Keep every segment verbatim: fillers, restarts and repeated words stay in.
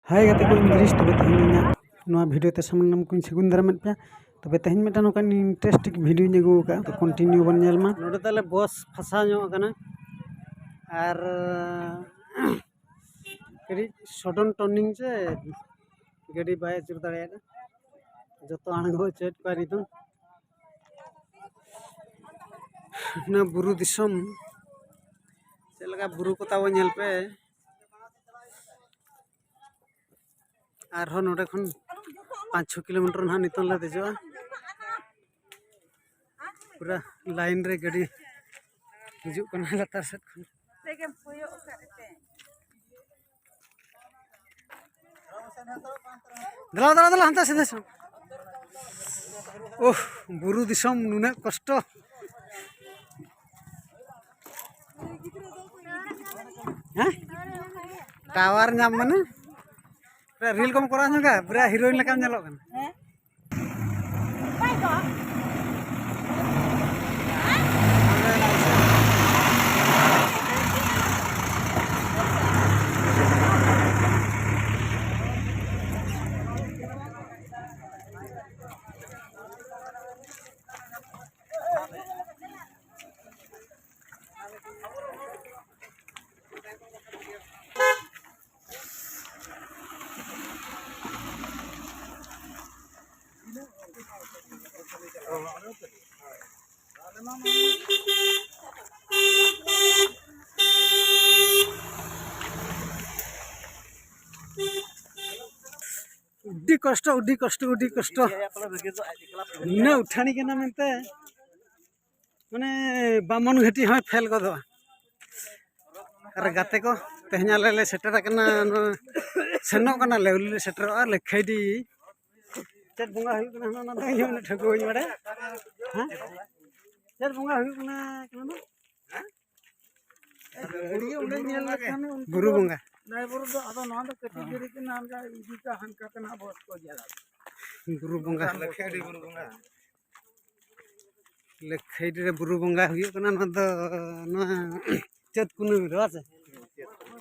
ᱦᱟᱭ ᱜᱟᱛᱮ ᱠᱚ, ᱤᱧ ᱜᱤᱨᱤᱥ᱾ ᱛᱚᱵᱮ ᱛᱮᱦᱮᱧ ᱤᱧᱟᱹᱜ ᱱᱚᱣᱟ ᱵᱷᱤᱰᱤᱭᱳ ᱛᱮ ᱥᱟᱱᱟᱢ ᱠᱚᱧ ᱥᱟᱹᱜᱩᱱ ᱫᱟᱨᱟᱢᱮᱫ ᱯᱮᱭᱟ᱾ ᱛᱚᱵᱮ ᱛᱮᱦᱮᱧ ᱢᱤᱫᱴᱟᱝ ᱱᱚᱝᱠᱟᱱ ᱤᱱᱴᱟᱨᱮᱥᱴᱤᱝ ᱵᱷᱤᱰᱤᱭᱳᱧ ᱟᱹᱜᱩ ᱟᱠᱟᱫᱼᱟ, ᱛᱚ ᱠᱚᱱᱴᱤᱱᱤᱭᱩ ᱵᱚᱱ ᱧᱮᱞ ᱢᱟ᱾ ᱱᱚᱰᱮ ᱛᱟᱞᱮ ᱵᱚᱥ ᱯᱷᱟᱥᱟᱣ ᱧᱚᱜ ᱟᱠᱟᱱᱟ, ᱟᱨ ᱠᱟᱹᱴᱤᱡ ᱥᱚᱰᱚᱱ ᱴᱟᱨᱱᱤᱝ ᱥᱮ ᱜᱟᱹᱰᱤ ᱵᱟᱭ ᱟᱹᱪᱩᱨ ᱫᱟᱲᱮᱭᱟᱫᱟ, ᱡᱚᱛᱚ ᱟᱬᱜᱚ ᱦᱚᱪᱚᱭᱮᱫ ᱠᱚᱣᱟ ᱱᱤᱛᱚᱝ᱾ ᱚᱱᱟ ᱵᱩᱨᱩ ᱫᱤᱥᱚᱢ, ᱪᱮᱫ ᱞᱮᱠᱟ ᱵᱩᱨᱩ ᱠᱚ ᱛᱟᱵᱚ ᱧᱮᱞ ᱯᱮ᱾ ᱟᱨᱦᱚᱸ ᱱᱚᱰᱮ ᱠᱷᱚᱱ ᱯᱟᱸᱪ ᱪᱷᱚ ᱠᱤᱞᱳᱢᱤᱴᱟᱨ ᱱᱟᱦᱟᱜ ᱱᱤᱛᱚᱝ ᱞᱮ ᱫᱮᱡᱚᱜᱼᱟ᱾ ᱯᱩᱨᱟᱹ ᱞᱟᱭᱤᱱ ᱨᱮ ᱜᱟᱹᱰᱤ ᱦᱤᱡᱩᱜ ᱠᱟᱱᱟ ᱞᱟᱛᱟᱨ ᱥᱮᱫ ᱠᱷᱚᱱ᱾ ᱫᱮᱞᱟ, ᱫᱮᱞᱟ, ᱫᱮᱞᱟ, ᱦᱟᱱᱛᱮ ᱥᱮᱫ, ᱥᱮᱫ᱾ ᱳᱦ, ᱵᱩᱨᱩ ᱫᱤᱥᱚᱢ ᱱᱩᱱᱟᱹᱜ ᱠᱚᱥᱴᱚ᱾ ᱦᱮᱸ? ᱴᱟᱣᱟᱨ ᱧᱟᱢ ᱢᱟᱱᱮ? ᱯᱩᱨᱟᱹ ᱨᱤᱞ ᱠᱚᱢ ᱠᱚᱨᱟᱣ ᱧᱚᱜᱟ, ᱯᱩᱨᱟᱹ ᱦᱤᱨᱳᱭᱤᱱ ᱞᱮᱠᱟᱢ ᱧᱮᱞᱚᱜ ᱠᱟᱱᱟ᱾ ᱟᱹᱰᱤ ᱠᱚᱥᱴᱚ, ᱟᱹᱰᱤ ᱠᱚᱥᱴᱚ, ᱟᱹᱰᱤ ᱠᱚᱥᱴᱚ᱾ ᱱᱤᱱᱟᱹᱜ ᱩᱴᱷᱟᱹᱱᱤ ᱠᱟᱱᱟ ᱢᱮᱱᱛᱮ, ᱢᱟᱱᱮ, ᱵᱟᱢᱚᱱ ᱜᱷᱟᱹᱴᱤ ᱦᱚᱸᱭ ᱯᱷᱮᱞ ᱜᱚᱫᱚᱜᱼᱟ᱾ ᱟᱨ ᱜᱟᱛᱮ ᱠᱚ, ᱛᱮᱦᱮᱧ ᱟᱞᱮ ᱞᱮ ᱥᱮᱴᱮᱨ ᱟᱠᱟᱱᱟ, ᱱᱚᱣᱟ ᱥᱮᱱᱚᱜ ᱠᱟᱱᱟᱞᱮ, ᱟᱹᱣᱨᱤ ᱞᱮ ᱥᱮᱴᱮᱨᱚᱜᱼᱟ, ᱞᱮᱠᱷᱟᱭᱰᱤ᱾ ᱪᱮᱫ ᱵᱚᱸᱜᱟ ᱦᱩᱭᱩᱜ ᱠᱟᱱᱟ ᱚᱱᱟ ᱫᱚ ᱤᱧ ᱦᱚᱸ ᱩᱱᱟᱹᱜ ᱴᱷᱟᱹᱣᱠᱟᱹ ᱵᱟᱹᱧ ᱵᱟᱲᱟᱭᱟ᱾ ᱦᱮᱸ? ᱪᱮᱫ ᱵᱚᱸᱜᱟ ᱦᱩᱭᱩᱜ ᱠᱟᱱᱟ ᱚᱱᱟ ᱫᱚ? ᱵᱩᱨᱩ, ᱚᱸᱰᱮ ᱧᱮᱞ ᱞᱮᱠᱷᱟᱱ ᱩᱱᱠᱩ ᱵᱩᱨᱩ ᱫᱚ ᱵᱚᱸᱜᱟ᱾ ᱱᱟᱭ ᱵᱩᱨᱩ ᱫᱚ ᱟᱫᱚ ᱱᱚᱣᱟ ᱫᱚ ᱠᱟᱹᱴᱤᱡ ᱜᱟᱹᱰᱤ ᱠᱟᱱᱟ, ᱦᱟᱱᱠᱟ ᱤᱫᱤ ᱠᱟᱜ, ᱦᱟᱱᱠᱟ ᱛᱮᱱᱟᱜ ᱵᱚᱥ ᱠᱚ ᱡᱟᱞᱟ᱾ ᱵᱩᱨᱩ ᱵᱚᱸᱜᱟ᱾ ᱞᱟᱹᱠᱷᱤ ᱟᱹᱰᱤ ᱵᱩᱨᱩ ᱵᱚᱸᱜᱟ᱾ ᱞᱮᱯᱷᱴ ᱥᱟᱭᱤᱰ ᱨᱮ ᱵᱩᱨᱩ ᱵᱚᱸᱜᱟ ᱦᱩᱭᱩᱜ ᱠᱟᱱᱟ᱾ ᱱᱚᱣᱟ ᱫᱚ ᱱᱚᱣᱟ ᱪᱟᱹᱛ ᱠᱩᱱᱟᱹᱢᱤ ᱨᱮ, ᱵᱟᱝ ᱥᱮ?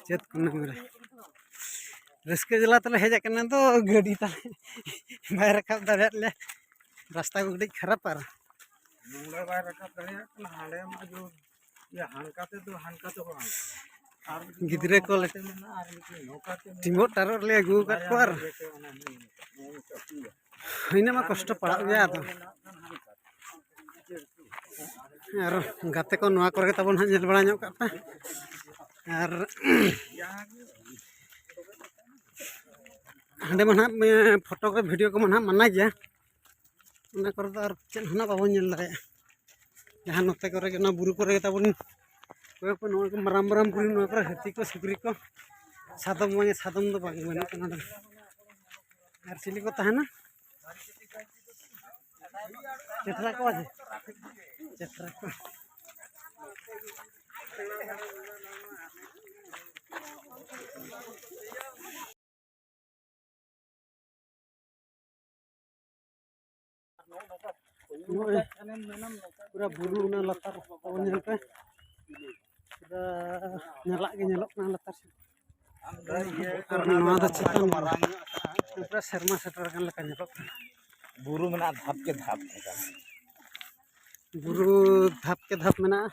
ᱪᱟᱹᱛ ᱠᱩᱱᱟᱹᱢᱤ ᱨᱮ ᱨᱟᱹᱥᱠᱟᱹ ᱡᱟᱞᱟ ᱛᱮᱞᱮ ᱦᱮᱡ ᱟᱠᱟᱱᱟ᱾ ᱫᱚ ᱜᱟᱹᱰᱤ ᱛᱟᱞᱮ ᱵᱟᱭ ᱨᱟᱠᱟᱵ ᱫᱟᱲᱮᱭᱟᱜ ᱞᱮᱭᱟ, ᱨᱟᱥᱛᱟ ᱠᱚ ᱠᱟᱹᱴᱤᱡ ᱠᱷᱟᱨᱟᱯ᱾ ᱟᱨ ᱱᱚᱰᱮ ᱵᱟᱭ ᱨᱟᱠᱟᱵ ᱫᱟᱲᱮᱭᱟᱜ ᱠᱟᱱᱟ, ᱦᱟᱸᱰᱮ ᱢᱟ ᱡᱳᱨ ᱜᱮ, ᱦᱟᱱᱠᱟᱛᱮ ᱫᱚ ᱦᱟᱱᱠᱟᱛᱮ ᱵᱟᱝ᱾ ᱟᱨ ᱢᱤᱫᱴᱤᱡ ᱜᱤᱫᱽᱨᱟᱹ ᱠᱚ ᱞᱮ ᱱᱚᱝᱠᱟᱛᱮ ᱢᱮᱱᱟᱜᱼᱟ, ᱟᱨ ᱢᱤᱫᱴᱤᱡ ᱱᱚᱝᱠᱟᱛᱮ ᱢᱮᱱᱟᱜᱼᱟ᱾ ᱴᱤᱢᱚᱜ ᱴᱟᱨᱚᱜ ᱞᱮ ᱟᱹᱜᱩ ᱟᱠᱟᱫ ᱠᱚᱣᱟ᱾ ᱟᱨ ᱵᱟᱨᱭᱟ ᱦᱚᱲ ᱜᱮ ᱚᱱᱟ ᱦᱩᱭ ᱮᱱᱟ᱾ ᱤᱱᱟᱹᱜ ᱢᱟ ᱠᱚᱥᱴᱚ ᱯᱟᱲᱟᱜ ᱜᱮᱭᱟ᱾ ᱟᱫᱚ ᱟᱨ ᱜᱟᱛᱮ ᱠᱚ ᱱᱚᱣᱟ ᱠᱚᱨᱮ ᱜᱮ ᱛᱟᱵᱚᱱ ᱦᱟᱸᱜ ᱧᱮᱞ ᱵᱟᱲᱟ ᱧᱚᱜ ᱠᱟᱜ ᱯᱮ᱾ ᱟᱨ ᱦᱟᱸᱰᱮ ᱢᱟ ᱱᱟᱦᱟᱜ ᱯᱷᱳᱴᱳ ᱠᱚ, ᱵᱷᱤᱰᱤᱭᱳ ᱠᱚᱢᱟ ᱱᱟᱦᱟᱜ ᱢᱟᱱᱟ ᱜᱮᱭᱟ᱾ ᱚᱱᱟ ᱠᱚᱨᱮ ᱫᱚ ᱟᱨ ᱪᱮᱫ ᱦᱚᱸ ᱱᱟᱜ ᱵᱟᱵᱚᱱ ᱧᱮᱞ ᱫᱟᱲᱮᱭᱟᱜᱼᱟ᱾ ᱡᱟᱦᱟᱸ ᱱᱚᱛᱮ ᱠᱚᱨᱮ ᱜᱮ, ᱚᱱᱟ ᱵᱩᱨᱩ ᱠᱚᱨᱮ ᱜᱮ ᱛᱟᱵᱚᱱ ᱠᱚᱭᱚᱜ ᱯᱮ, ᱱᱚᱣᱟ ᱠᱚ ᱢᱟᱨᱟᱝ ᱢᱟᱨᱟᱝ ᱵᱩᱨᱩ, ᱱᱚᱣᱟ ᱠᱚᱨᱮ ᱦᱟᱹᱛᱤ ᱠᱚ, ᱥᱩᱠᱨᱤ ᱠᱚ, ᱥᱟᱫᱚᱢ, ᱵᱟᱝ ᱥᱟᱫᱚᱢ ᱫᱚ ᱵᱟᱝ ᱵᱟᱹᱱᱩᱜ ᱠᱚᱣᱟ ᱱᱚᱰᱮ᱾ ᱟᱨ ᱪᱤᱞᱤ ᱠᱚ ᱛᱟᱦᱮᱱᱟ? ᱪᱮᱴᱨᱟ ᱠᱚ ᱟᱡᱮ? ᱪᱮᱴᱨᱟ ᱠᱚ᱾ ᱱᱚᱜᱼᱚᱭ ᱯᱩᱨᱟᱹ ᱵᱩᱨᱩ ᱚᱱᱟ ᱞᱟᱛᱟᱨ ᱛᱟᱵᱚᱱ ᱧᱮᱞ ᱯᱮ, ᱯᱩᱨᱟᱹ ᱧᱟᱞᱟᱜ ᱜᱮ ᱧᱮᱞᱚᱜ ᱠᱟᱱᱟ ᱞᱟᱛᱟᱨ ᱥᱮᱫ᱾ ᱟᱨ ᱱᱚᱣᱟ ᱫᱚ ᱪᱮᱛᱟᱱ ᱵᱩᱨᱩ, ᱯᱩᱨᱟᱹ ᱥᱮᱨᱢᱟ ᱥᱮᱴᱮᱨ ᱟᱠᱟᱱ ᱞᱮᱠᱟ ᱧᱮᱞᱚᱜ ᱠᱟᱱᱟ᱾ ᱵᱩᱨᱩ ᱢᱮᱱᱟᱜᱼᱟ ᱫᱷᱟᱯ ᱠᱮ ᱫᱷᱟᱯ᱾ ᱵᱩᱨᱩ ᱫᱷᱟᱯ ᱠᱮ ᱫᱷᱟᱯ ᱢᱮᱱᱟᱜᱼᱟ᱾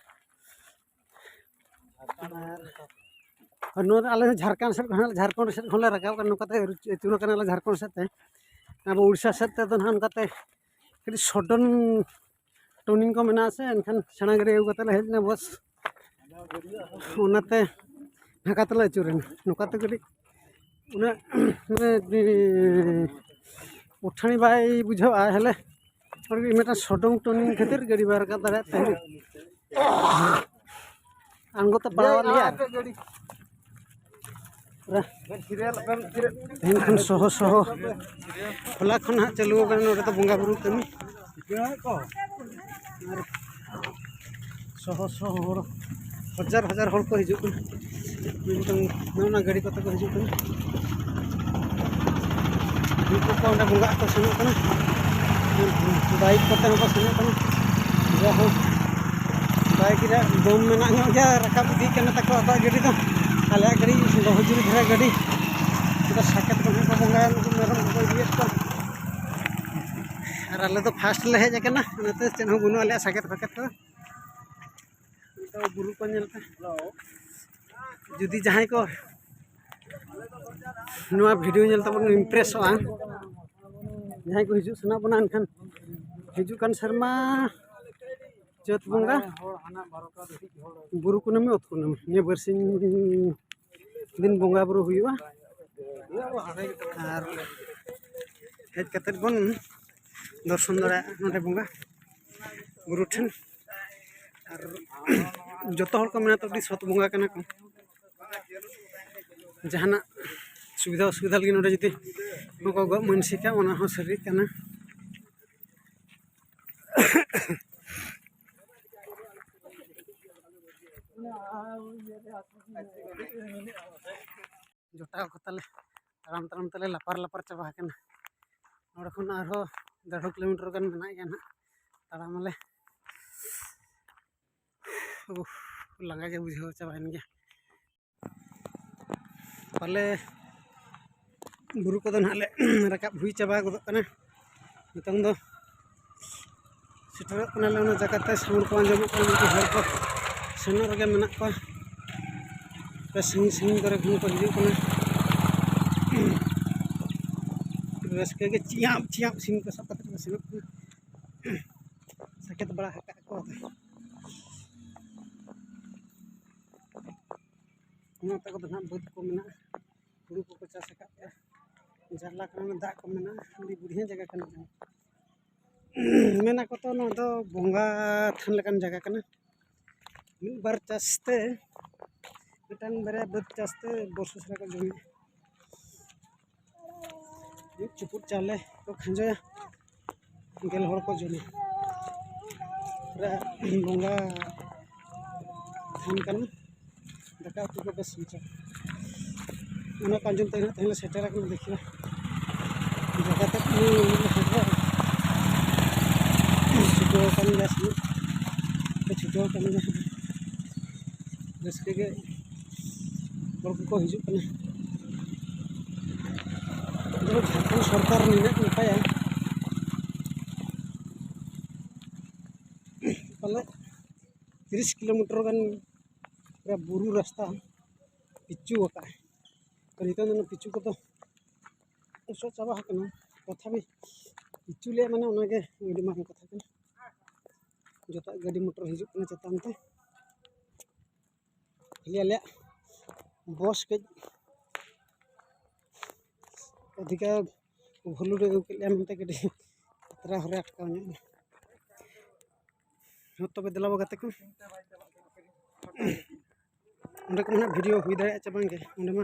ᱟᱨ ᱱᱚᱣᱟ ᱫᱚ ᱟᱞᱮ ᱡᱷᱟᱲᱠᱷᱚᱸᱰ ᱥᱮᱫ ᱠᱷᱚᱱ, ᱡᱷᱟᱲᱠᱷᱚᱸᱰ ᱥᱮᱫ ᱠᱷᱚᱱᱞᱮ ᱨᱟᱠᱟᱵ ᱠᱟᱱᱟ, ᱱᱚᱝᱠᱟᱛᱮ ᱟᱹᱪᱩᱨ ᱠᱟᱱᱟᱞᱮ ᱡᱷᱟᱲᱠᱷᱚᱸᱰ ᱥᱮᱫ ᱛᱮ᱾ ᱟᱵᱚ ᱩᱲᱤᱥᱥᱟ ᱥᱮᱫ ᱛᱮᱫᱚ ᱱᱟᱦᱟᱜ ᱚᱱᱠᱟᱛᱮ ᱠᱟᱹᱴᱤᱡ ᱥᱚᱰᱚᱱ ᱴᱩᱱᱤᱝ ᱠᱚ ᱢᱮᱱᱟᱜᱼᱟ ᱥᱮ, ᱮᱱᱠᱷᱟᱱ ᱥᱮᱬᱟ ᱜᱟᱹᱰᱤ ᱟᱹᱜᱩ ᱠᱟᱛᱮ ᱞᱮ ᱦᱮᱡ ᱞᱮᱱᱟ ᱵᱚᱥ᱾ ᱚᱱᱟᱛᱮ ᱱᱟᱝᱠᱟ ᱛᱮᱞᱮ ᱟᱹᱪᱩᱨᱮᱱᱟ, ᱱᱚᱝᱠᱟᱛᱮ ᱠᱟᱹᱴᱤᱡ ᱩᱱᱟᱹᱜ ᱢᱟᱱᱮ ᱩᱴᱷᱟᱹᱱᱤ ᱵᱟᱭ ᱵᱩᱡᱷᱟᱹᱜᱼᱟ᱾ ᱦᱮᱞᱮ ᱢᱤᱫᱴᱟᱝ ᱥᱚᱰᱚᱝ ᱴᱩᱱᱤᱝ ᱠᱷᱟᱹᱛᱤᱨ ᱜᱟᱹᱰᱤ ᱵᱟᱭ ᱨᱟᱠᱟᱵ ᱫᱟᱲᱮᱭᱟᱜ ᱛᱟᱦᱮᱸᱫ᱾ ᱟᱬᱜᱚ ᱛᱮ ᱯᱟᱲᱟᱣ ᱞᱮᱭᱟ᱾ ᱯᱩᱨᱟᱹ ᱛᱮᱦᱮᱧ ᱠᱷᱚᱱ ᱥᱚᱦᱚ ᱥᱚᱦᱚ ᱦᱚᱞᱟ ᱠᱷᱚᱱ ᱦᱟᱸᱜ ᱪᱟᱹᱞᱩ ᱟᱠᱟᱱᱟ ᱱᱚᱰᱮ ᱫᱚ ᱵᱚᱸᱜᱟ ᱵᱩᱨᱩ ᱠᱟᱹᱢᱤ᱾ ᱟᱨ ᱥᱚᱦᱚ ᱥᱚᱦᱚ ᱦᱚᱲ, ᱦᱟᱡᱟᱨ ᱦᱟᱡᱟᱨ ᱦᱚᱲ ᱠᱚ ᱦᱤᱡᱩᱜ ᱠᱟᱱᱟ᱾ ᱢᱤᱫᱴᱟᱝ ᱱᱚᱜᱼᱚ ᱱᱟ ᱜᱟᱹᱰᱤ ᱠᱚᱛᱮ ᱠᱚ ᱦᱤᱡᱩᱜ ᱠᱟᱱᱟ᱾ ᱩᱱᱠᱩ ᱠᱚ ᱚᱸᱰᱮ ᱵᱚᱸᱜᱟᱜ ᱠᱚ ᱥᱮᱱᱚᱜ ᱠᱟᱱᱟ, ᱵᱟᱭᱤᱠ ᱠᱚᱛᱮ ᱦᱚᱸᱠᱚ ᱥᱮᱱᱚᱜ ᱠᱟᱱᱟ᱾ ᱡᱟᱭᱦᱳᱠ, ᱵᱟᱭᱤᱠ ᱨᱮᱭᱟᱜ ᱫᱚᱢ ᱢᱮᱱᱟᱜ ᱧᱚᱜ ᱜᱮᱭᱟ, ᱨᱟᱠᱟᱵ ᱤᱫᱤᱜ ᱠᱟᱱᱟ ᱛᱟᱠᱚ ᱟᱠᱚᱣᱟᱜ ᱜᱟᱹᱰᱤ ᱫᱚ᱾ ᱟᱞᱮᱭᱟᱜ ᱜᱟᱹᱰᱤ ᱫᱚᱦᱚ ᱡᱩᱨᱤ ᱫᱷᱟᱨᱟ ᱜᱟᱹᱰᱤ᱾ ᱩᱱᱠᱩ ᱫᱚ ᱥᱟᱠᱮᱛ ᱠᱚ ᱱᱟᱦᱟᱜ ᱠᱚ ᱵᱚᱸᱜᱟᱭᱟ, ᱩᱱᱠᱩ ᱢᱮᱨᱚᱢ ᱠᱚᱠᱚ ᱤᱫᱤᱭᱮᱫ ᱠᱚᱣᱟ᱾ ᱟᱨ ᱟᱞᱮ ᱫᱚ ᱯᱷᱟᱥᱴ ᱞᱮ ᱦᱮᱡ ᱟᱠᱟᱱᱟ, ᱚᱱᱟᱛᱮ ᱪᱮᱫ ᱦᱚᱸ ᱵᱟᱹᱱᱩᱜ ᱟᱞᱮᱭᱟᱜ ᱥᱟᱠᱮᱛ ᱯᱷᱟᱠᱮᱛ ᱠᱚ᱾ ᱱᱤᱛᱚᱜ ᱵᱩᱨᱩ ᱠᱚ ᱧᱮᱞ ᱯᱮ᱾ ᱡᱩᱫᱤ ᱡᱟᱦᱟᱸᱭ ᱠᱚ ᱱᱚᱣᱟ ᱵᱷᱤᱰᱤᱭᱳ ᱧᱮᱞ ᱛᱟᱵᱚᱱ ᱤᱢᱯᱨᱮᱥᱚᱜᱼᱟ, ᱡᱟᱦᱟᱸᱭ ᱠᱚ ᱦᱤᱡᱩᱜ ᱥᱟᱱᱟ ᱵᱚᱱᱟ, ᱮᱱᱠᱷᱟᱱ ᱦᱤᱡᱩᱜ ᱠᱟᱱ ᱥᱮᱨᱢᱟ ᱪᱟᱹᱛ ᱵᱚᱸᱜᱟ ᱵᱩᱨᱩ ᱠᱩᱱᱟᱹᱢᱤ, ᱚᱛ ᱠᱩᱱᱟᱹᱢᱤ, ᱱᱤᱭᱟᱹ ᱵᱟᱨᱥᱤᱧ ᱫᱤᱱ ᱵᱚᱸᱜᱟ ᱵᱩᱨᱩ ᱦᱩᱭᱩᱜᱼᱟ᱾ ᱟᱨ ᱦᱮᱡ ᱠᱟᱛᱮᱫ ᱵᱚᱱ ᱫᱚᱨᱥᱚᱱ ᱫᱟᱲᱮᱭᱟᱜᱼᱟ ᱱᱚᱰᱮ ᱵᱚᱸᱜᱟ ᱵᱩᱨᱩ ᱴᱷᱮᱱ᱾ ᱟᱨ ᱡᱚᱛᱚ ᱦᱚᱲ ᱠᱚ ᱢᱮᱱᱟ ᱛᱚ ᱟᱹᱰᱤ ᱥᱚᱛ ᱵᱚᱸᱜᱟ ᱠᱟᱱᱟ ᱠᱚ᱾ ᱡᱟᱦᱟᱱᱟᱜ ᱥᱩᱵᱤᱫᱷᱟ ᱚᱥᱩᱵᱤᱫᱷᱟ ᱞᱟᱹᱜᱤᱫ ᱱᱚᱰᱮ ᱡᱩᱫᱤ ᱱᱚᱣᱟ ᱠᱚ ᱜᱚᱜ ᱢᱟᱹᱱᱥᱤᱠᱟ, ᱚᱱᱟ ᱦᱚᱸ ᱥᱟᱹᱨᱤᱜ ᱠᱟᱱᱟ᱾ ᱡᱚᱴᱟᱣ ᱠᱚ ᱛᱟᱞᱮ ᱛᱟᱲᱟᱢ ᱛᱟᱲᱟᱢ ᱛᱮᱞᱮ ᱞᱟᱯᱟᱨ ᱞᱟᱯᱟᱨ ᱪᱟᱵᱟ ᱟᱠᱟᱱᱟ᱾ ᱱᱚᱰᱮ ᱠᱷᱚᱱ ᱟᱨᱦᱚᱸ ᱫᱮᱲ ᱠᱤᱞᱳᱢᱤᱴᱟᱨ ᱜᱟᱱ ᱢᱮᱱᱟᱜ ᱜᱮᱭᱟ ᱱᱟᱦᱟᱜ ᱛᱟᱲᱟᱢ ᱟᱞᱮ᱾ ᱩᱦ, ᱞᱟᱸᱜᱟ ᱜᱮ ᱵᱩᱡᱷᱟᱹᱣ ᱪᱟᱵᱟᱭᱮᱱ ᱜᱮᱭᱟ᱾ ᱯᱟᱞᱮ ᱵᱩᱨᱩ ᱠᱚᱫᱚ ᱱᱟᱦᱟᱜ ᱞᱮ ᱨᱟᱠᱟᱵ ᱦᱩᱭ ᱪᱟᱵᱟ ᱜᱚᱫᱚᱜ ᱠᱟᱱᱟ᱾ ᱱᱤᱛᱚᱝ ᱫᱚ ᱥᱮᱴᱮᱨᱚᱜ ᱠᱟᱱᱟᱞᱮ ᱚᱱᱟ ᱡᱟᱭᱜᱟ ᱛᱮ, ᱥᱟᱣᱩᱱᱰ ᱠᱚ ᱟᱸᱡᱚᱢᱚᱜ ᱠᱟᱱᱟ, ᱩᱱᱠᱩ ᱦᱚᱲ ᱠᱚ ᱥᱮᱱᱚᱜ ᱨᱮᱜᱮ ᱢᱮᱱᱟᱜ ᱠᱚᱣᱟ᱾ ᱥᱟᱺᱜᱤᱧ ᱥᱟᱺᱜᱤᱧ ᱠᱚᱨᱮ ᱠᱷᱚᱱ ᱠᱚ ᱦᱤᱡᱩᱜ ᱠᱟᱱᱟ᱾ ᱨᱟᱹᱥᱠᱟᱹ ᱜᱮ ᱪᱤᱭᱟᱸᱯ ᱪᱤᱭᱟᱸᱯ ᱥᱤᱢ ᱠᱚ ᱥᱟᱵ ᱠᱟᱛᱮ ᱠᱚ ᱥᱮᱱᱚᱜ ᱠᱟᱱᱟ᱾ ᱥᱟᱠᱮᱛ ᱵᱟᱲᱟ ᱟᱠᱟᱫ ᱠᱚ᱾ ᱱᱚᱛᱮ ᱠᱚᱫᱚ ᱱᱟᱦᱟᱜ ᱵᱟᱹᱫᱽ ᱠᱚ ᱢᱮᱱᱟᱜᱼᱟ, ᱦᱩᱲᱩ ᱠᱚᱠᱚ ᱪᱟᱥ ᱟᱠᱟᱫ ᱜᱮᱭᱟ᱾ ᱡᱟᱨᱞᱟ ᱠᱟᱱᱟ, ᱫᱟᱜ ᱠᱚ ᱢᱮᱱᱟᱜᱼᱟ, ᱟᱹᱰᱤ ᱵᱩᱲᱦᱤᱭᱟᱹ ᱡᱟᱭᱜᱟ ᱠᱟᱱᱟ᱾ ᱢᱮᱱᱟ ᱠᱚ ᱛᱚ ᱱᱚᱣᱟ ᱫᱚ ᱵᱚᱸᱜᱟ ᱛᱷᱟᱱ ᱞᱮᱠᱟᱱ ᱡᱟᱭᱜᱟ ᱠᱟᱱᱟ᱾ ᱢᱤᱫ ᱵᱟᱨ ᱪᱟᱥ ᱛᱮ, ᱢᱤᱫᱴᱟᱝ ᱵᱟᱨᱭᱟ ᱵᱟᱹᱫᱽ ᱪᱟᱥ ᱛᱮ ᱵᱚᱨᱥᱚ ᱥᱟᱨᱟ ᱠᱚ ᱡᱚᱢᱮᱫᱼᱟ᱾ ᱢᱤᱫ ᱪᱩᱯᱩᱫ ᱪᱟᱣᱞᱮ ᱠᱚ ᱠᱷᱟᱸᱡᱚᱭᱟ, ᱜᱮᱞ ᱦᱚᱲ ᱠᱚ ᱡᱚᱢᱟ᱾ ᱨᱮ ᱵᱚᱸᱜᱟ ᱛᱷᱟᱱ ᱠᱟᱱᱟ, ᱫᱟᱠᱟ ᱩᱛᱩ ᱠᱚ ᱵᱮᱥ ᱢᱟᱪᱷᱟ᱾ ᱚᱱᱟ ᱠᱚ ᱟᱸᱡᱚᱢ ᱛᱮ ᱱᱟᱦᱟᱜ ᱛᱮᱦᱮᱧ ᱞᱮ ᱥᱮᱴᱮᱨ ᱟᱠᱟᱱᱟ᱾ ᱫᱮᱠᱷᱤ ᱡᱟᱭᱜᱟ ᱛᱮᱫ ᱞᱮ ᱥᱮᱴᱮᱨ ᱟᱠᱟᱱᱟ᱾ ᱪᱷᱩᱴᱟᱹᱣ ᱟᱠᱟᱱ ᱜᱮᱭᱟ ᱥᱮ᱾ ᱡᱚ ᱠᱟᱱ ᱜᱮᱭᱟ᱾ ᱨᱟᱹᱥᱠᱟᱹ ᱜᱮ ᱦᱚᱲ ᱠᱚᱠᱚ ᱦᱤᱡᱩᱜ ᱠᱟᱱᱟ᱾ ᱡᱟᱭᱦᱳᱠ, ᱡᱷᱟᱲᱠᱷᱚᱸᱰ ᱥᱚᱨᱠᱟᱨ ᱱᱤᱱᱟᱹᱜ ᱱᱟᱯᱟᱭᱟ, ᱯᱟᱞᱮ ᱛᱤᱨᱤᱥ ᱠᱤᱞᱳᱢᱤᱴᱟᱨ ᱜᱟᱱ ᱯᱩᱨᱟᱹ ᱵᱩᱨᱩ ᱨᱟᱥᱛᱟ ᱯᱤᱪᱩ ᱟᱠᱟᱫᱼᱟᱭ᱾ ᱛᱚ, ᱱᱤᱛᱚᱝ ᱫᱚ ᱚᱱᱟ ᱯᱤᱪᱩ ᱠᱚᱫᱚ ᱚᱪᱚᱜ ᱪᱟᱵᱟ ᱟᱠᱟᱱᱟ᱾ ᱛᱚᱛᱷᱟᱯᱤ ᱯᱤᱪᱩ ᱞᱮ, ᱢᱟᱱᱮ, ᱚᱱᱟᱜᱮ ᱟᱹᱰᱤ ᱢᱟᱨᱟᱝ ᱠᱟᱛᱷᱟ ᱠᱟᱱᱟ᱾ ᱡᱚᱛᱚ ᱜᱟᱹᱰᱤ ᱢᱚᱴᱚᱨ ᱦᱤᱡᱩᱜ ᱠᱟᱱᱟ ᱪᱮᱛᱟᱱ ᱛᱮ᱾ ᱠᱷᱟᱹᱞᱤ ᱟᱞᱮᱭᱟᱜ ᱵᱚᱥ ᱠᱟᱹᱡ ᱚᱫᱷᱤᱠᱟ ᱵᱷᱩᱞᱩᱰ ᱟᱹᱜᱩ ᱠᱮᱫ ᱞᱮᱭᱟ ᱢᱮᱱᱛᱮ ᱠᱟᱹᱴᱤᱡ ᱛᱟᱨᱟ ᱦᱚᱨᱮ ᱟᱴᱠᱟᱣ ᱧᱚᱜ ᱮᱱᱟ᱾ ᱦᱚᱸ, ᱛᱚᱵᱮ ᱫᱮᱞᱟ ᱵᱚ ᱜᱟᱛᱮ ᱠᱚ, ᱚᱸᱰᱮ ᱠᱚ ᱢᱮᱱᱟ ᱵᱷᱤᱰᱤᱭᱳ ᱦᱩᱭ ᱫᱟᱲᱮᱭᱟᱜᱼᱟ ᱪᱮ ᱵᱟᱝ ᱜᱮ, ᱚᱸᱰᱮ ᱢᱟ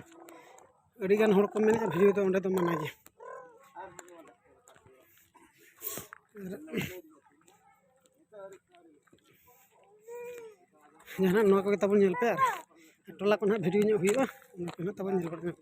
ᱟᱹᱰᱤᱜᱟᱱ ᱦᱚᱲ ᱠᱚ ᱢᱮᱱᱮᱫᱼᱟ ᱵᱷᱤᱰᱤᱭᱳ ᱫᱚ ᱚᱸᱰᱮ ᱫᱚ ᱢᱟᱱᱟ ᱜᱮᱭᱟ᱾ ᱟᱨ ᱡᱟᱦᱟᱱᱟᱜ ᱱᱚᱣᱟ ᱠᱚᱜᱮ ᱛᱟᱵᱚᱱ ᱧᱮᱞ ᱯᱮ, ᱟᱨ ᱴᱚᱞᱟ ᱠᱚ ᱱᱟᱦᱟᱜ ᱵᱷᱤᱰᱤᱭᱳ ᱧᱚᱜ ᱦᱩᱭᱩᱜᱼᱟ, ᱚᱱᱟ ᱠᱚ ᱱᱟᱦᱟᱜ ᱛᱟᱵᱚᱱ ᱧᱮᱞ ᱵᱟᱲᱟ ᱧᱚᱜ᱾